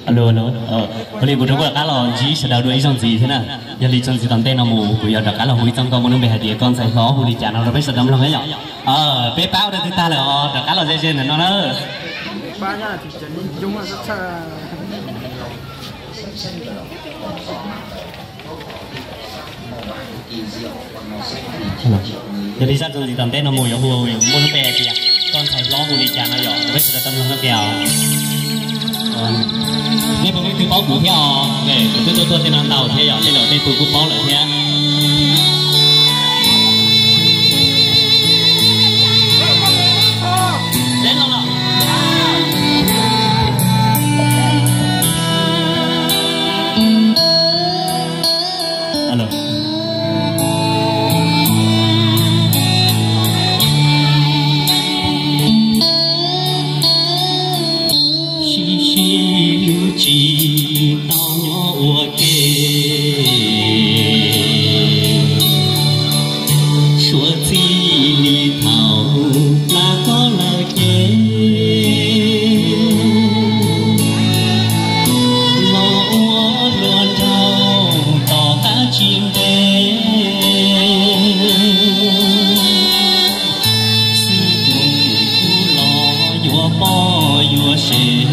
Alo, alo, ua li kuv rov qab los ntsib sawv daws dua ib zaug ntxiv thiab na. Yog li txuas ntxiv tom ntej no mus kuv yuav rov qab los hu ib txoj nkauj muaj lub npe hais tias koj ntxhais hlob hu li cas no rau peb sawv daws mloog na yom. Peb pab ua rau twg tag lawm os, rov qab los ze ze ntawm no na. Yog li zaj txuas ntxiv tom ntej no mus yuav hu muaj lub npe hais tias koj ntxhais hlob hu li cas no yom, rau peb sawv daws tau mloog no tias. Nej puas muaj ib tug paub kuv thiab os? Kuv twb tuaj tuaj tej no ntau thiab yom, tej zaum tej tug kuj paub lawm thiab. Sib sib hlub tsis tau nyob ua ke, suav txij li thaum plam koj lawm ces los ua hluas nraug tom qab tsis ntev. Xwb tus kuv los yuav poj yuav sev,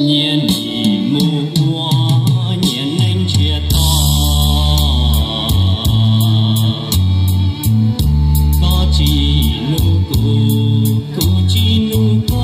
nyias nim mus ua nyias neej ntsiag to. Koj tsis hlub kuv, kuv tsis hlub koj.